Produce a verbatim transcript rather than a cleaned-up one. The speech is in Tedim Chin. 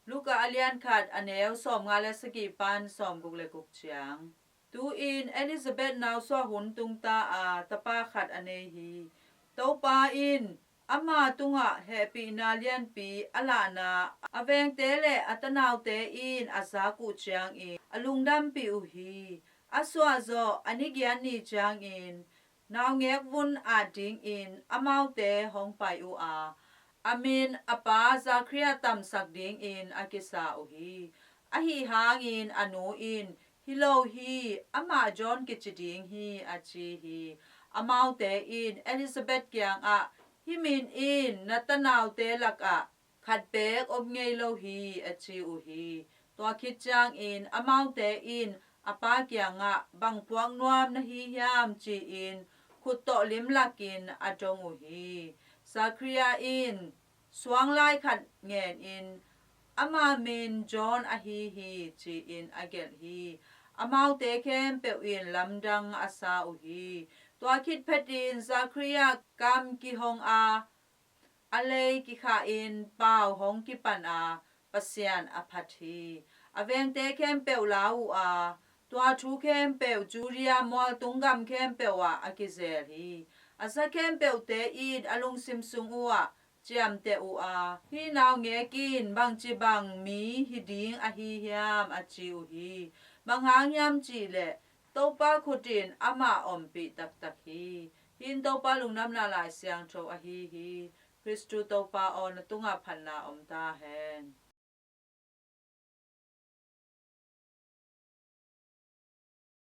Luka a lian khat, a neu sawmnga le sagih pan sawmguk le guk ciang. Tu-in Elizabeth nausuah hun tungta a, tapa khat a nei hi. Topa in ama tungah hehpihna lianpi a lahna a vengte le a tanaute in a zak uh ciangin a lungdampih uh hi. A suahzawh a nigiat ni ciangin naungek vun at dingin amaute hong pai uh a, a min a pa Zakhariah tamsak dingin a kisa uh hi. Ahi hangin a nu in, "Hi lo hi, amah John kici ding hi," a ci hi. Amaute in Elizabeth kiangah, "Hih min in na tanaute lakah khat beek om ngei lo hi," a ci uh hi. Tua khit ciangin amaute in a pa kiangah, "Bang puak nuam na hi hiam?" ci-in khut tawh limlakin a dong uh hi. Zakhariah in suanglai khat ngenin, "Ama min John ahi hi," ci-in a gelh hi. Amaute khempeuh in lamdang a sa uh hi. Tua khit phetin Zakhariah kam kihong a, a lei kikhahin pau hong kipan a, Pasian a phat hi. A vengte khempeuh lau uh a, tua thu khempeuh Judea mualtung gam khempeuh ah a kizel hi. A za khempeuhte in a lungsim sung uh ah ciamteh uh a, "Hih naungek in bangci bang mi hi ding ahi hiam?" a ci uh hi. Bang hang hiam cihleh Topa khut in amah ompih taktak hi. Hih in Topa Lungdamna Lai Siangtho ahi hi. Khristu Topa aw, na tungah phatna om ta hen.